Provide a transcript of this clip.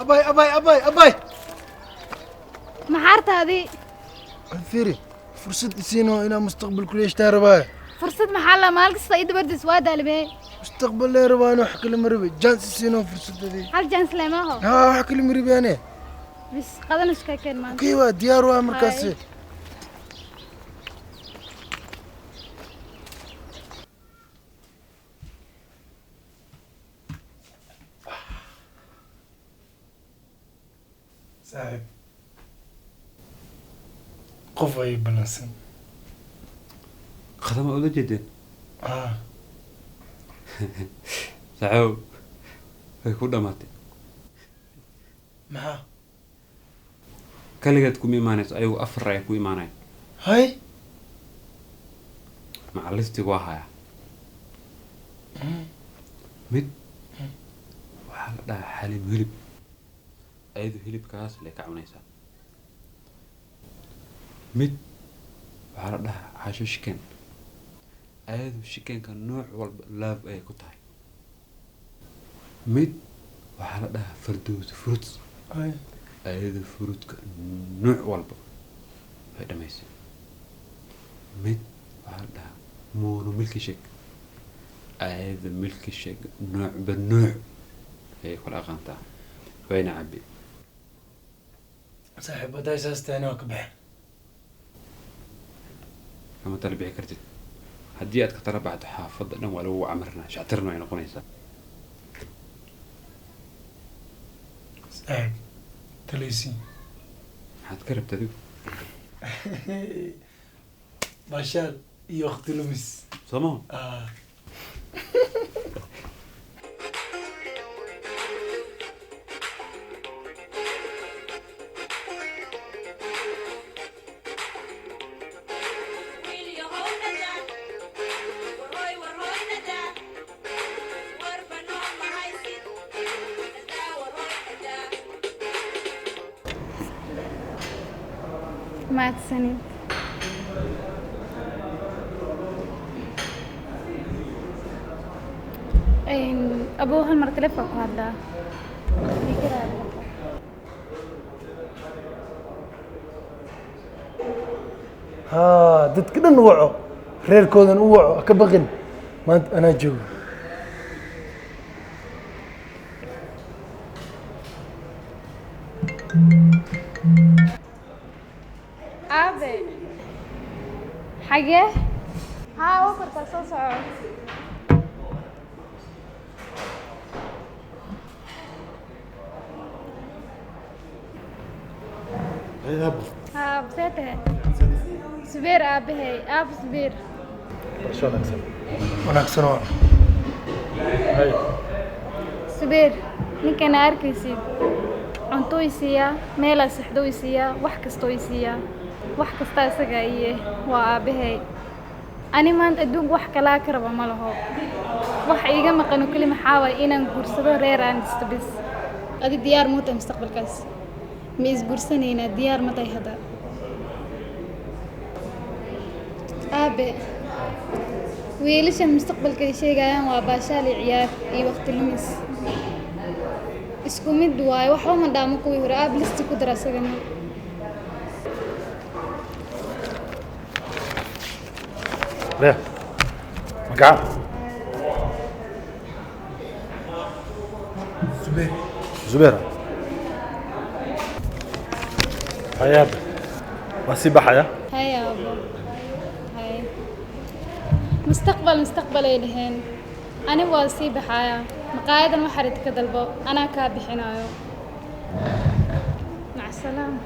Abay, abay, abay, abay. Maxaartaadii? Fiiri, fursad isiino inaa mustaqbal kula yeeshtaan rabaa. Fursad maxaa la maalin kasta ii dabardis waa daalibee. Mustaqbal lee rabaa, anoo wax kale ma rabi. Chance isiino fursadadii. Hal chance le maaho. Haa, wax kale ma rabi ane. Bis qadan iska keen maanta. Okay, waa diyaar waa markaasi. Hay. Saaxiib, qof ayay ballansan. Qadama ula jeedeen? Haa. Saxow, way ku dhammaatay. Maxaa? Kaligeed kuma imaanayso, ayagu afar ay ku imaanaya. Hay. Macalistigu waa hayaa. Mid waxaa la dhahaa Xaliim Hilib, ayadu hilibkaas lay ka cunaysaa. Mid waxaa la dhahaa Casho Shiken, ayadu shikenka nooc walba love ayay ku tahay. Mid waxaa la dhahaa Fardows Fruits. Hay. Ayadu fruitka nooc walba way dhamaysay. Mid waxaa la dhahaa Moono Milkshake, ayada milkshake noocba nooc ayay kula aqaantaa, wayna cabbi. Saaxiib, hadday saas tahayna waa ka baxay. Kama tala bixi kartid. Haddii aad ka tala baxdo, xaafadda dhan waa lagu camirnaa, shactirna way noqonaysaa. Saaxiib, talaysi. Maxaad ka rabta adigu? Baashaal iyo waqti lumis. Soo maha? Ah. Mahadsanid. Abuu, hal mar telefoon ku hadlaa. Haa, dadka dhan u waco, reerkoodan u waco, ha ka baqin, maanta anaa joogo. Aabe, xagee? Haa, u kortaa, soo soco. Haa, see tahay Subeer? Aabahey, aab Subeer. Barasho wanaagsan. Wanaagsan waa. Subeer, ninkana arkaysid cunto i siiyaa, meelaa sexdo i siiyaa, wax kastoo i siiyaa, wax kasta isagaa iye, waa aabahey. Ani maanta adduunka wax kalaa ka raba ma laho. Wax iiga maqan oo keli maxaa waay? Inaan guursado, reer aan dhisto bis. Adi diyaar ma tahay mustaqbalkaas? Ma isguursanaynaa? Diyaar ma tahay hadda, aabe? Wiilashan mustaqbalka ay sheegayaan waa baashaal iyo ciyaar iyo waqti lumis, isku mid waaye, waxba ma dhaamo kuwii hore. Aab, listi ku dar asagana. Leh. Magaca? Zubeer. Zubeer. Hayaab. Waa sii baxaya. Hay aabo, hay. Mustaqbal, mustaqbal ay dhaheen. Ani waa sii baxaya. Maqaayadan waxarid ka dalbo, anaa kaa bixinayo. Mac salaama.